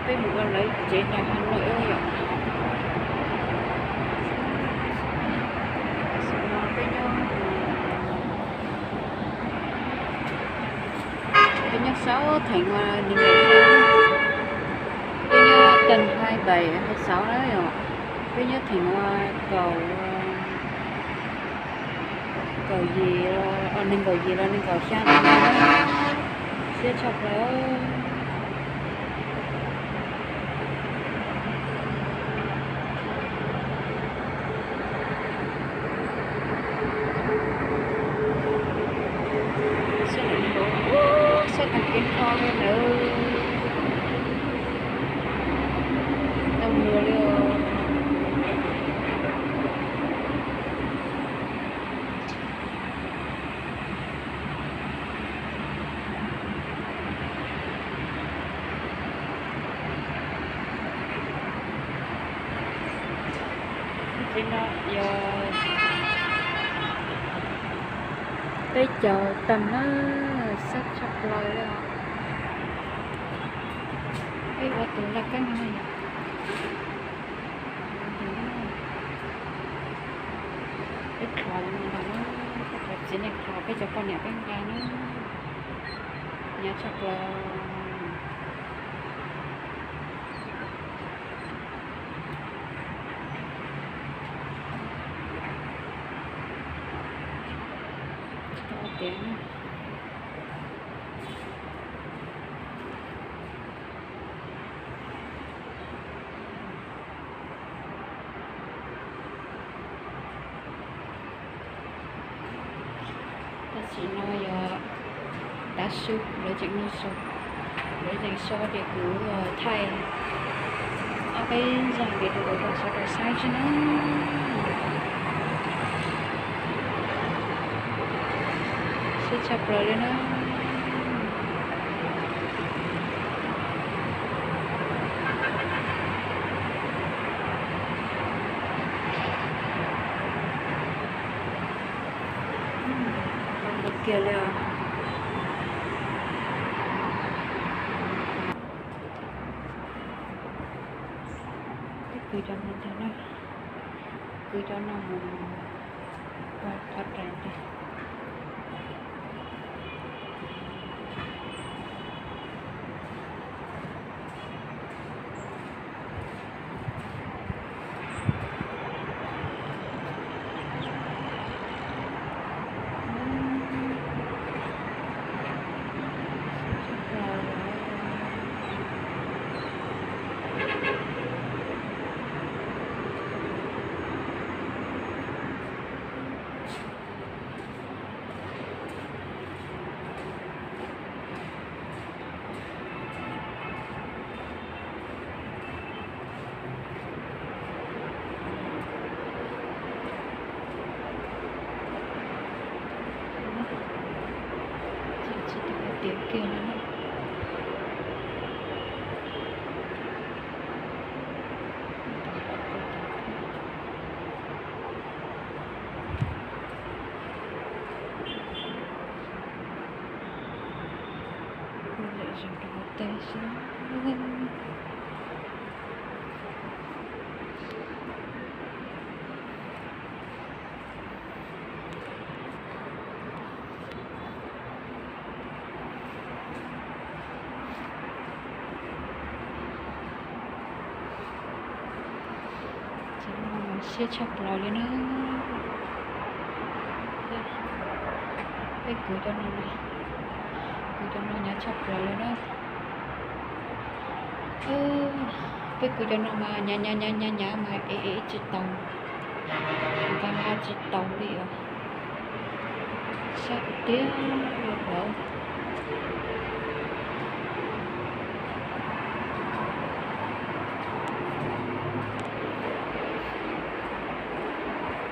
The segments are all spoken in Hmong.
Peb mus ua lawv tsev nram Hà Nội yom. Tam sim no peb nyob, peb nyob sab theem uas nees nkaum xya, peb nyob tần hai bảy hai sáu na yom. Peb nyob theem uas kaum, kaum yim, nees nkaum yim los nees nkaum xya no na. Siab tshaj plaws. Sab, sab tag kev kho li ntawd, tau mus li os. Ces no yog peb caug tag na, sab tshaj plaws li os. Peb ua tus laj kab no yom. Peb kho no los na, peb cov txiv neej kho, peb cov poj niam peb nqa na, hnyav tshaj plaws. Tsis tau tiav na. Tam sim no yog tav su, lawv tseem nug su, lawv tseem sau tias kuv thaij ob peb zaj video rau sawv daws saib tsi na. Siab tshaj plaws li na. Kiag li os. Kwv cov no ntag na, kwv cov no mus ua qhov rais ntag. Tsis tau tiav kiag li na. Lawm zaum rau tes xwb. Siab tshaj plaws li na. Peb kwv cov no, kwv cov no hnyav tshaj plaws li na. Peb kwv cov no mas hnyav hnyav hnyav hnyav hnyav mas ev ev tsis tau, nqa nqa tsis tau li os. Sab tiag li os.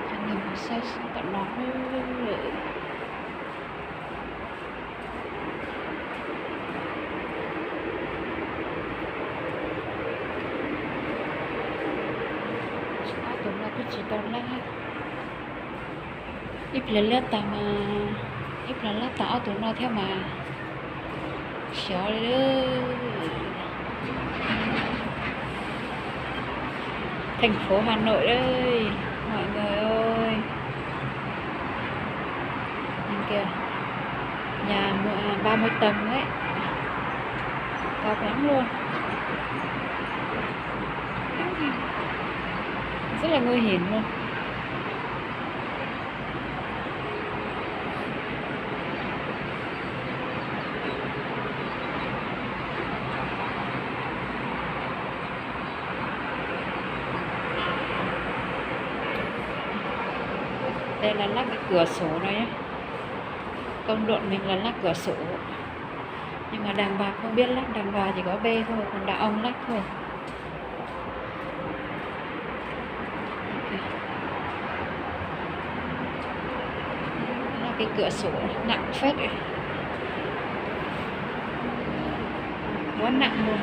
Cov neeg mus saib tom no lawm. Ob tug no kuj tsis tau lab. Ib pliag lab tas mas, ib pliag lab tas ob tug no thiab mas. Xyov li. Thành phố Hà Nội đây, mọi người ơi. Nhìn kìa, nhà mười- à, ba mươi tầng đấy. Cao lắm luôn. Rất là nguy hiểm luôn. Đây là lắp cái cửa sổ này nhé. Công đoạn mình là lắp cửa sổ. Nhưng mà đàn bà không biết lắp, đàn bà chỉ có bê thôi, còn đàn ông lắp thôi. Cái cửa sổ nặng phết, quá nặng luôn.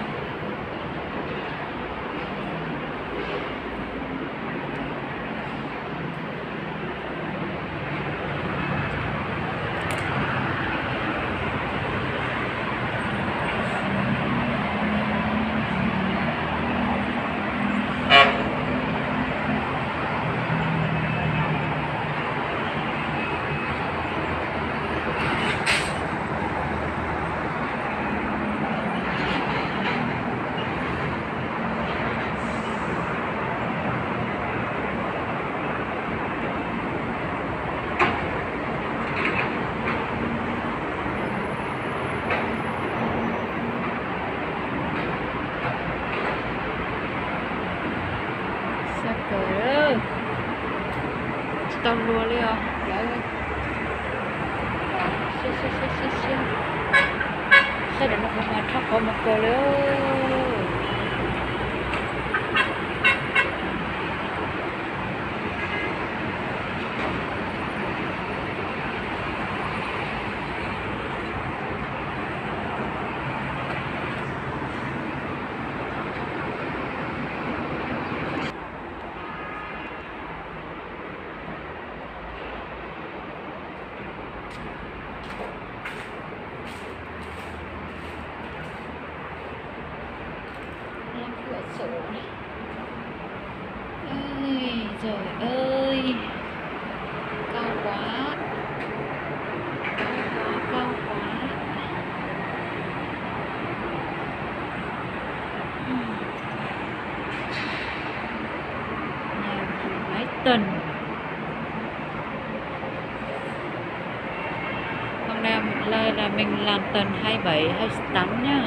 Xa kawg, tsis tau luag li os. Lawv, siab siab siab siab siab. Sawv daws no kuv mas rhab qhov mus kawg li. Lắp cửa sổ này. Ơi, trời ơi. Cao quá. Cao quá, cao quá. Nhà mười mấy tầng. Hôm nay là mình làm tầng hai bảy, hai tám nhá.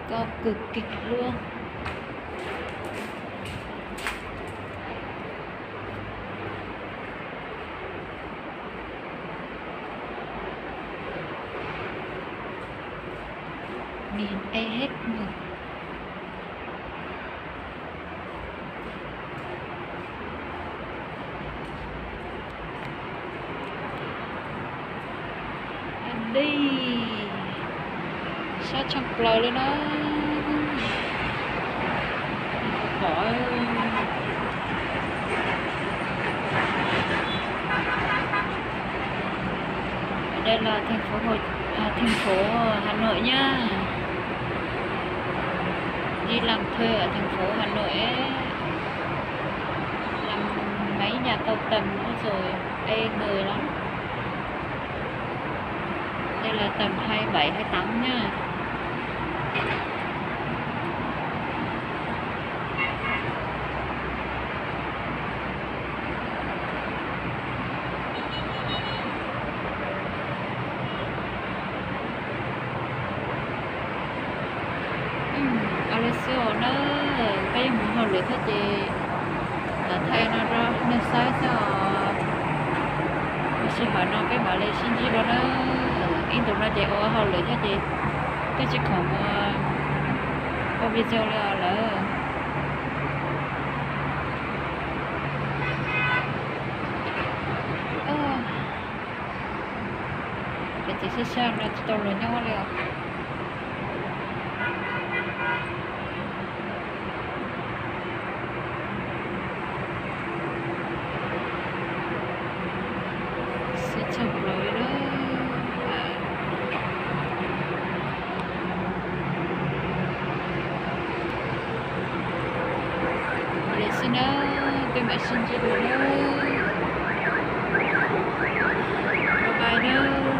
Cao cực kỳ luôn. Nhìn ê hết người. Đi. Sab tshaj plaws li na. Pom. Đây là thành phố Hồ, à, thành phố Hà Nội nhá. Đi làm thuê ở thành phố Hà Nội ấy. Làm mấy nhà cao tầng nữa rồi, ê người lắm. Đây là tầng hai bảy, hai tám nha. Ua li xwb os na, peb yuav mus hauj lwm thiab ces thaij no rau nej saib xwb os. Ua sij hawm no peb mam li sib ntsib dua na. Ib ntus no ces ua hauj lwm thiab ces twb tsis khoom ua video li os lawm. Ces txiv sab sab no tsis tau luag nyob li os. Mam sib ntsib dua nawb. Bye bye nawb.